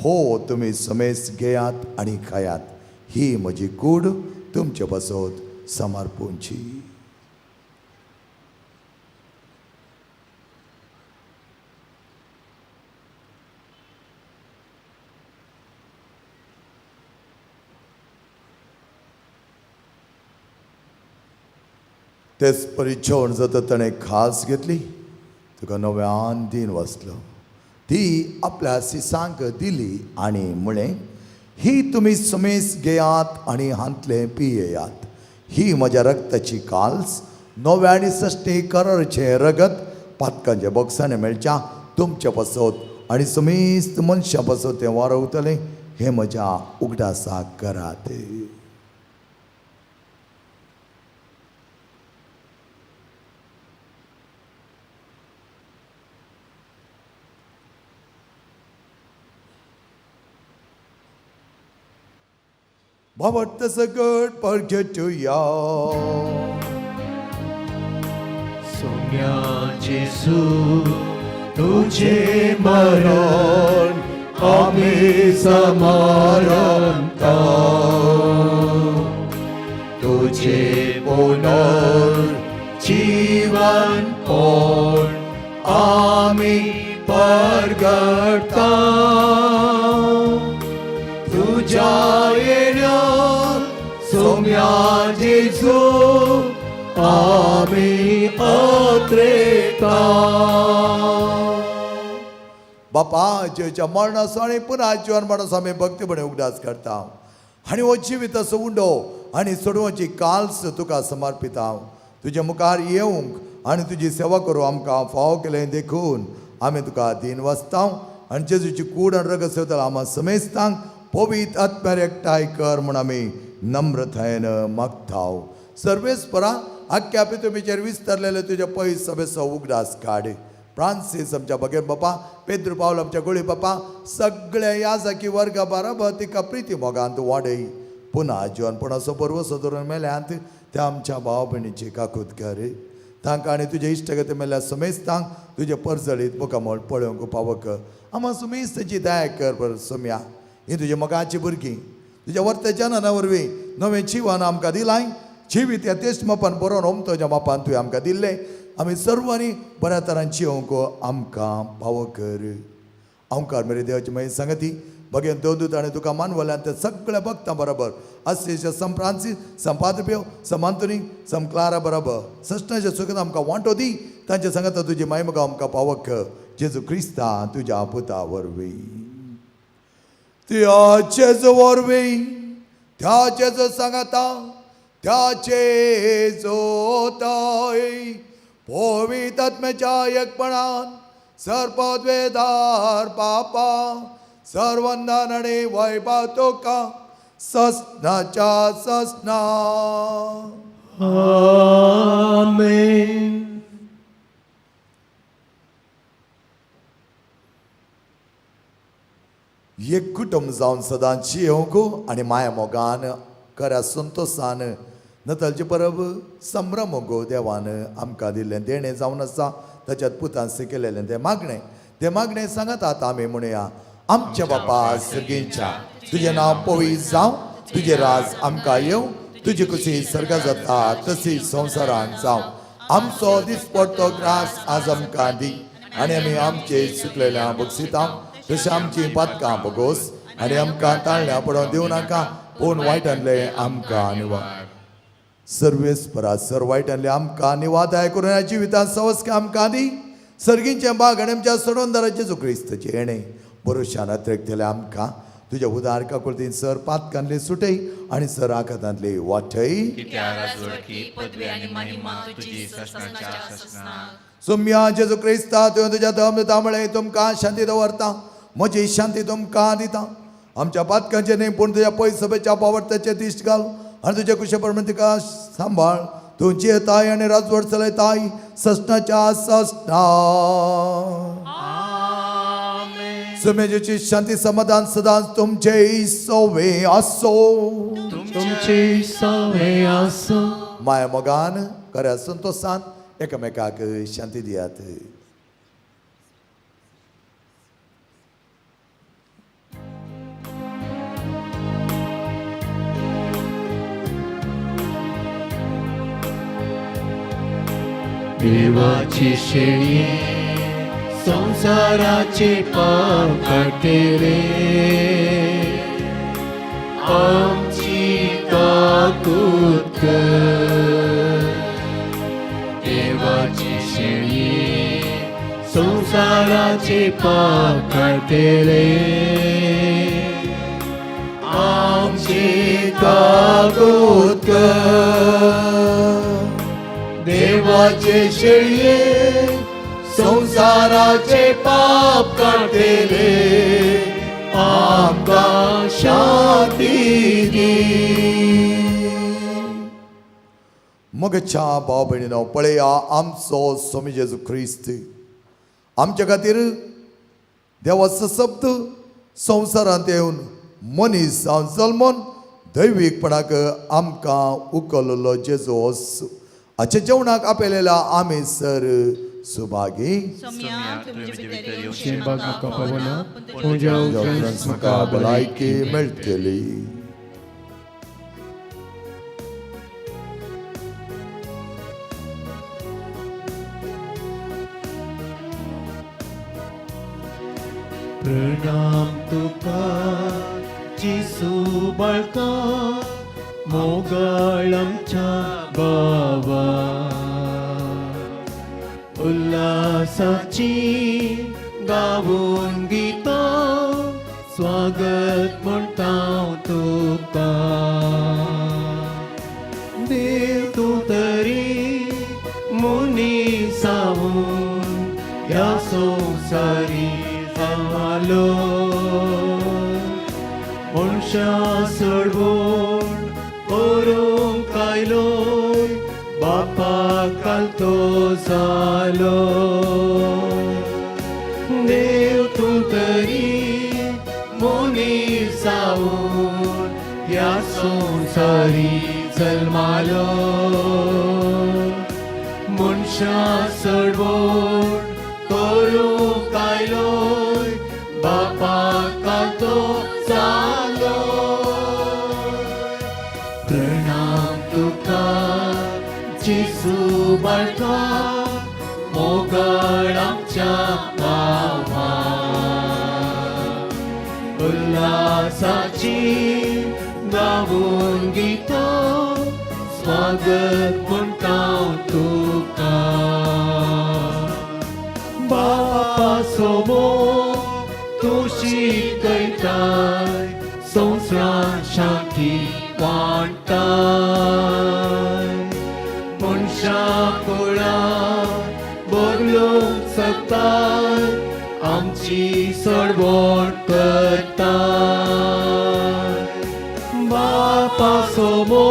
हो तुमी समेस घेयात आनी खायात. ही म्हजी कूड तुमचे पासत समर्पूंची. तेच परी जेवण जाता ताणें खास घेतली, तुका नव्यान दिन वाचलो, ती आपल्या सिसांक दिली आनी म्हळें, ही तुमी समेस घेयात आनी हांतलें पियेयात. ही म्हज्या रक्ताची काल्स, नव्या आनी सश्टी कराराचें रगत पातकांच्या बोक्सांनी मेळच्या तुमच्या पासत आनी समेस्त मनशां पासत तें वारवतलें. हें म्हज्या उगडासाक करात. बाबत सगट परगटुया. सोम्या जेसू तुझे मरण आम्ही समारंता, तुझे पुनर्जीवन पण आम्ही परगटता. तुझ्या येण्या सोम्या जेजू आम्ही अत्रेता. बापा जेच्या मरणाचो आनी पुन्हा जिवन मरणाचो आमी भक्तीपणे उगडास करता आनी हो जिविताचो उंडो आनी सोडोवची काल्स तुका समर्पिता. तुज्या मुखार येवंक आनी तुजी सेवा करूं आमकां फावो केलें देखून आमी तुका दीन वाचता आनी जेजूची कूड आनी रगत सेवतालो आमा समेस्तांक पवित्र आत्म्यार एकठांय कर म्हूण आमी नम्रतायेन मागता. सर्वेस्परा आख्ख्या पितुमीचेर विस्तारलेले तुज्या पयस सभेचो उगडास काड. फ्रांसीस आमच्या बगेर बापा, पेद्रू पावल आमच्या गोळी बापा, सगळ्या याजाकी वर्गा बराबर तिका प्रिती मोगांत वाडय. पुन्हा जिवनपणाचो बरवसो धरून मेल्यांत त्या आमच्या भाव भयणीची काकूत कर. तांकां आनी तुजे इश्टगती मेल्ल्या समेस्तांक तुजे परजळीत मुखामळ पळोवंक पावक. आमा समेस्ताची दया कर बरं सोम्या. ही तुज्या मोगाची भुरगीं तुज्या वर्त्याच्या जनना वरवीं नवें जिवन आमकां दिलाय. जिवीत ह्या तेच मापान बरोवन ओमतोच्या मापान तुवें आमकां दिल्लें. आमी सर्वांनी बऱ्या तरान जिवंक आमकां पावो कर. ओंकार मेरे देवाची मागीर सांगती बगेन दोन दूत आनी तुका मानवल्यान ते सगळ्या भक्तां बरोबर आशिश सम फ्रांसीस सम पाद्रप्यो सम आंतोनी सम क्लारा बरोबर सश्टाच्या सुखान आमकां वांटो दी. तांच्या सांगता तुजी मायमोगा आमकां पावक जेजू क्रिस्ता तुज्या पुता वरवीं. त्या जेजू वरवीं, त्या जेजू सांगता, त्या जेजू पवित्र आत्म्याच्या एकपणान सर्पद्वेदार पापा सर्वंदन आनी वैभव तुका ससनाच्या ससना. आमेन. एक कुटुंब जावन सदांच येवंक आनी माया मोगान करा संतोसान नतालचे परब संभ्रम गो देवान आमकां दिल्लें देणें जावन आसा. ताच्यात पुतान शिकयलेलें तें मागणें, तें मागणें सांगत आतां आमी म्हणया. आमच्या बापा सर्गींच्या, तुजें नांव पवित्र जावं, तुजें राज आमकां येवं, तुजी कुशी सर्गा जाता तशी संवसारांत जावं. आमचो दिसपडतो ग्रास आज आमकां दी आनी आमी आमचे चुकलेल्या बक्षिता तशें आमची पातकां बगोस आनी आमकां ताळण्या पडोवन दिवं नाका, पूण वायटांतलें आमकां निवार. सर्वेस्परा सर वायटांतलें आमकां निवादाय करून ह्या जिवितांत सवस्क आमकां दी. सर्गींचें बाग आनी आमच्या सोडोनदारा जेजू क्रिस्ताचें येणें भरोशान अत्रेकतलें आमकां तुज्या उदार काकुळतीन सर पातकांतले सुटय आनी सर आकातांतले वाटय. सोम्या जेजू क्रिस्ता तुवें तुज्या धर्म तांबळे तुमकां शांती दवरता, म्हजी शांती तुमकां दिता. आमच्या पातकांचें न्ही पूण तुज्या पयस सभेच्या पावर्ताचें दिश्ट घाल आनी तुज्या कुशे प्रमाण तिका सांबाळ. तूं जियेताय आनी राजवट चलयताय ससनाच्या ससना. सुमेजीची शांती समाधान सदांच तुमचे सोवे आसो. तुमचे सोवे आसो. माया मोगान खऱ्या संतोसान एकामेकाक शांती दियात. देवाची शेळये संवसाराचे पाप काडटले आमची काकूत कर देवाची शेळये संवसाराचे पाप काडटले आमची काकूत कर देवाचे शेळये संसाराचे पाप काडटले आमकां शांती दी. मगच्या भाव भयणीनो पळया आमचो स्वामी जेजू ख्रिस्त आमच्या खातीर देवाचो शब्द संवसारांत येवन मनीस जावन जल्मोन दैवीकपणाक आमकां उखल्लो जेजू हाच्या जेवणाक आपयलेल्या आमी सर सुभागी. शिंबाक म्हाका पावना पूण ज्या उपरांत म्हाका भलायकी मेळटली. प्रणाम तुका जेजू बाळका मोगाळ आमच्या बाबा उल्हासाची गावून गितां स्वागत म्हणटा तुका. देव तूं तरी मनीस जावन ह्या संवसारी आलो मनशां सोडवण करूंक आयलो बापाक घालतो जालो. देव तूं तरी मनीस जावन ह्या संवसारी जल्मालो मनशां सोडवण करूंक आयलो बापाक घालतो जालो. प्रणाम तुका जेजू बाळका मोगाळ आमच्या बाबा उल्हासाची गावून गितां स्वागत म्हणटा तुका. बापा सोमो तूं शिकयताय संवसार शांती वांट्टाय मनशां कुळां बदलूंक शकताय आमची सडवण करताय. बापा सोमो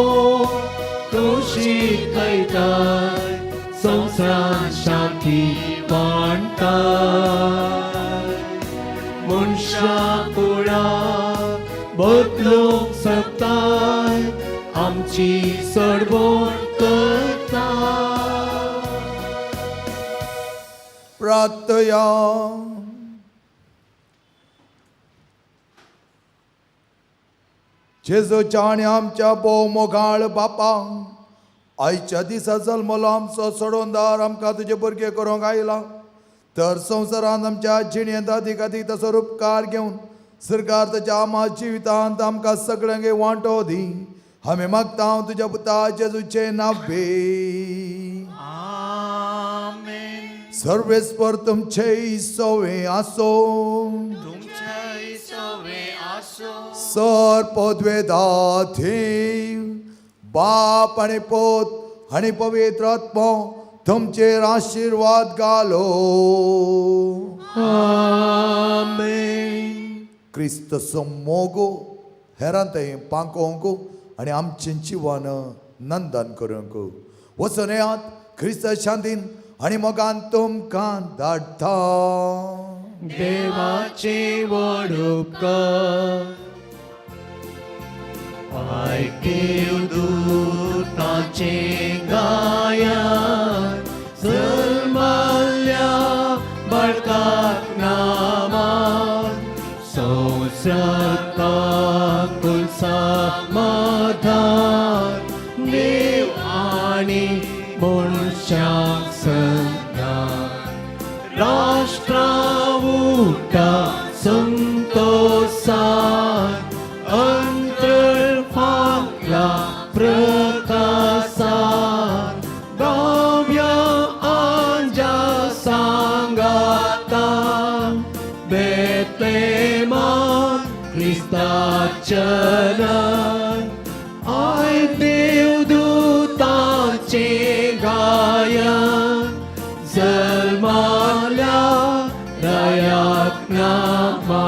तूं शिकयताय संवसार शांती वांट्टाय मनशां कुळां बदलूंक शकताय आमची सडवण करताय. प्रार्थया. जेजूच्या आनी आमच्या भोव मोगाळ बापा आयच्या दिसा जल्मलो आमचो सोडोवंदार आमकां तुजे भुरगे करूंक आयला तर संवसारांत आमच्या जिणेंत अदीक अदीक तसो उपकार घेवन सरकार तुज्या आमा जिवितांत आमकां सगळ्यांक वांटो दी. आमी मागता तुज्या पुता जेजूचें नांव. आमेन. सर्वेस्पर तुमचे सोवे आसो. तुमचे सोवे आसो. सर पदवेदा देव बाप आनी पोत आनी पवित्र आत्मो तुमचेर आशिर्वाद घालो. आमेन. क्रिस्त मोगो हेरांत पांकोवंक आनी आमचें जिवन नंदन करूंक वचून येयात क्रिस्त शांतीन आनी मोगान तुमकां धाडटा. देवाचे व्हड उपकार आयक देवदूताचे गायन जल्मल्ल्या बाळकाक नामान संवसाराक समाधान देव आनी मनशाक प्रकासान गावया आंजा सांगाता बेतलेमान क्रिस्ताचलन I देवदूताचे गायन जल्माल्या दयाक नामा.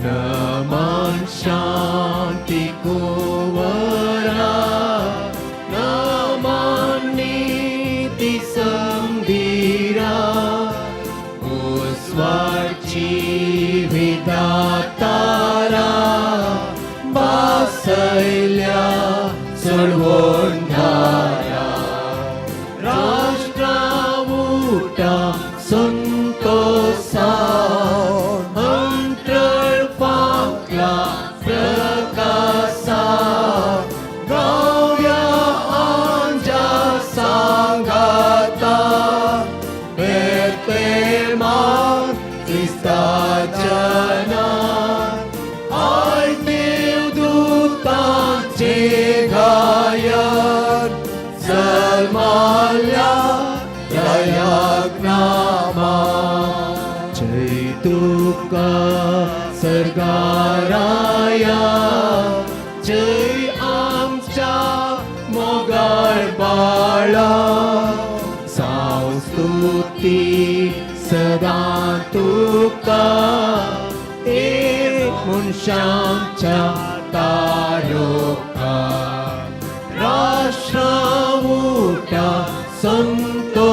नमन शांती कुंवरा, नमन नीती संधीरा, उस्वाची विदातारा, बासयल्या चळवण धारा, राष्ट्रा उठा संतोषा, अंतळ फांकला प्रकासा, गावया आंजा सांगाता, बेतलेमान क्रिस्ताचना, I देवदूतांचे गायन, जल्माल्या दयाक नामा. जय तुका सर्गाराया, जय आमच्या मोगाळ बाळा, संस्तुती सदां तुका, एक मनशांच्या तारोका, राष्ट्रां उठा संतोषा,